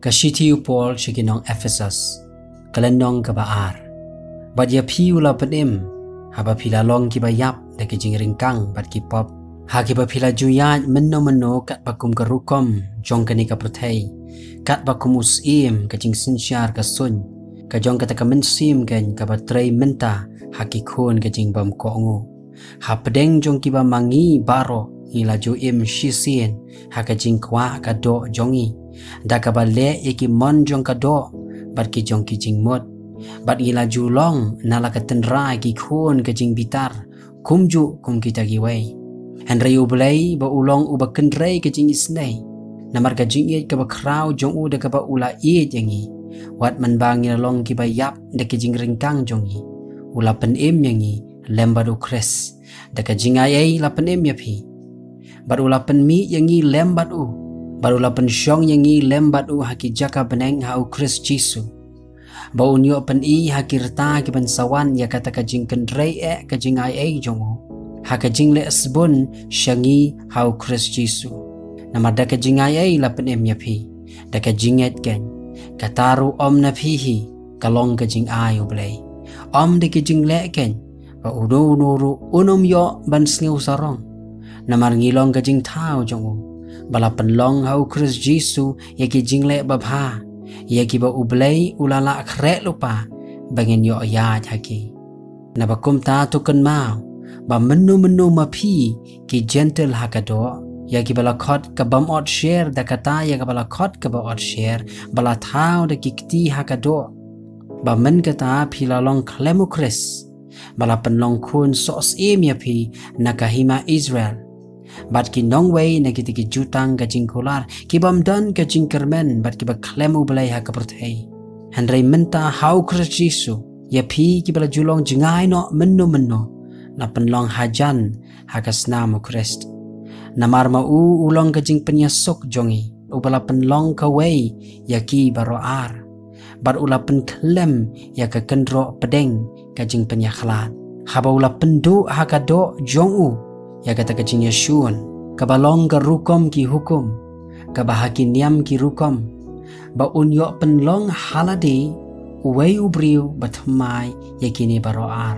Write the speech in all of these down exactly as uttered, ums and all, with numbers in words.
Ka shithi u Paul sha ki nong Ephesus, ka lynnong kaba ar. Bad ïa phi u la pynim, haba phi la long kiba ïap da ki jingryngkang bad ki pop, ha kiba phi la ju ïaid mynno mynno katba kum ka rukom jong kane ka pyrthei, katba kum u syiem ka jingsynshar ka suiñ, ka jong kata ka mynsiem keiñ kaba trei mynta ha ki khun ka jingbymkohnguh. Hapdeng jong kiba ma ngi baroh ngi la ju im shisien ha ka jingkwah ka doh jong ngi, da kaba leh ïa ki mon jong ka doh bad ki jong ki jingmut. Bad ngi la ju long na la ka tynrai ki khun ka jingbitar, kumjuh kum kita kiwei. Hynrei U Blei ba u long uba kynrei ka jingisynei, namar ka jingïeit kaba khraw jong u da kaba u la ïeit ïa ngi, wat mynba ngi la long kiba ïap da ki jingryngkang jong ngi, u la pynim ïa ngi lem bad U Khrist. Da ka jingaiei la pynim ïa phi, bad u la pynmih ïa ngi lem bad u, bad u la pynshong ïa ngi lem bad u ha ki jaka bneng ha U Khrist Jisu, ba un ïoh pyni ha ki rta ki ban sa wan ïa kata ka jingkynrei eh ka jingaiei jong u, ha ka jingleh sbun sha ngi ha U Khrist Jisu. Namar da ka jingaiei la pynim ïa phi, da ka jingngeit keiñ. Kata ruh ym na phi hi, ka long ka jingai U Blei. Ym da ki jingleh keiñ, ba uno uno ruh un ym ïoh ban sngew sarong. Namar ngi long ka jingthaw jong u, ba la pynlong ha U Khrist Jisu ïa ki jingleh babha, ïa kiba U Blei u la lah khreh lypa ba ngin ïoh ïaid ha ki. Naba kumta to kynmaw, ba mynno mynno ma phi ki Jentil ha ka doh, ïa kiba la khot ka bym ot sher, da kata ïa kaba la khot kaba ot sher, ba la thaw da ki kti ha ka doh, ba myn kata phi la long khlem U Khrist, ba la pynlong khun sohsyiem ïa phi na ka hima Israel, bad ki nongwei na kita ki jutang ka jingkular, ki bym don ka jingkyrmen bad kiba khlem U Blei ha ka pyrthei. Hynrei mynta ha U Khrist Jisu, ïa phi kiba la ju long jngai noh mynno mynno, la pynlong hajan ha ka snam U Khrist. Namar ma u u long ka jingpynïasuk jong ngi, uba la pynlong kawei ïa ki baroh ar, bad u la pynkhlem ïa ka kynroh pdeng ka jingpynïakhlad, haba u la pynduh ha ka doh jong u ïa kata ka jingïashun, kaba long ka rukom ki hukum, kaba ha ki niam ki rukom, ba un ïoh pynlong ha lade uwei u briew ba thymmai ïa kine baroh ar.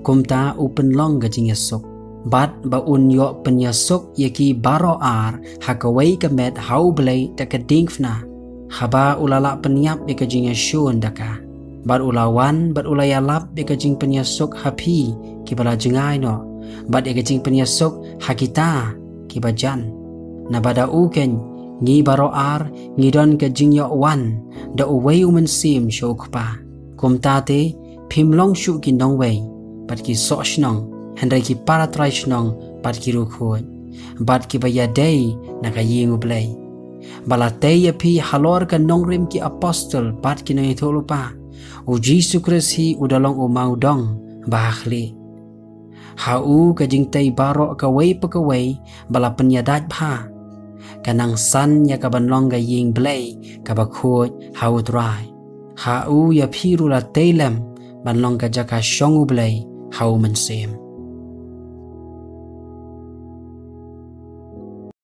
Kumta u pynlong ka jingïasuk, bad ba un ïoh pynïasuk ïa ki baroh ar ha kawei ka met ha U Blei da ka diengphna, haba u la lah pynïap ïa ka jingïashun da ka. Bad u la wan bad u la ïalap ïa ka jingpynïasuk ha phi kiba la jngai noh, bad ïa ka jingpynïasuk ha kita kiba jan. Naba da u keiñ ngi baroh ar ngi don ka jingïoh wan da uwei u Mynsiem sha U Kpa. Kumta te, phim long shuh ki nongwei bad ki soh shnong, hynrei ki para trai shnong bad ki riewkhuid, bad kiba ïadei na ka ïing U Blei. Ba la tei ïa phi halor ka nongrim ki apostol bad ki nongïathuhlypa, U Jisu Khrist hi u da long u mawdong ba ha khlieh. Ha u ka jingtei baroh kawei pa kawei ba la pynïadait bha, ka nang san ïa ka ban long ka ïing Blei kaba khuid ha U Trai. Ha u ïa phi ruh la tei lem ban long ka jaka shong U Blei ha U Mynsiem.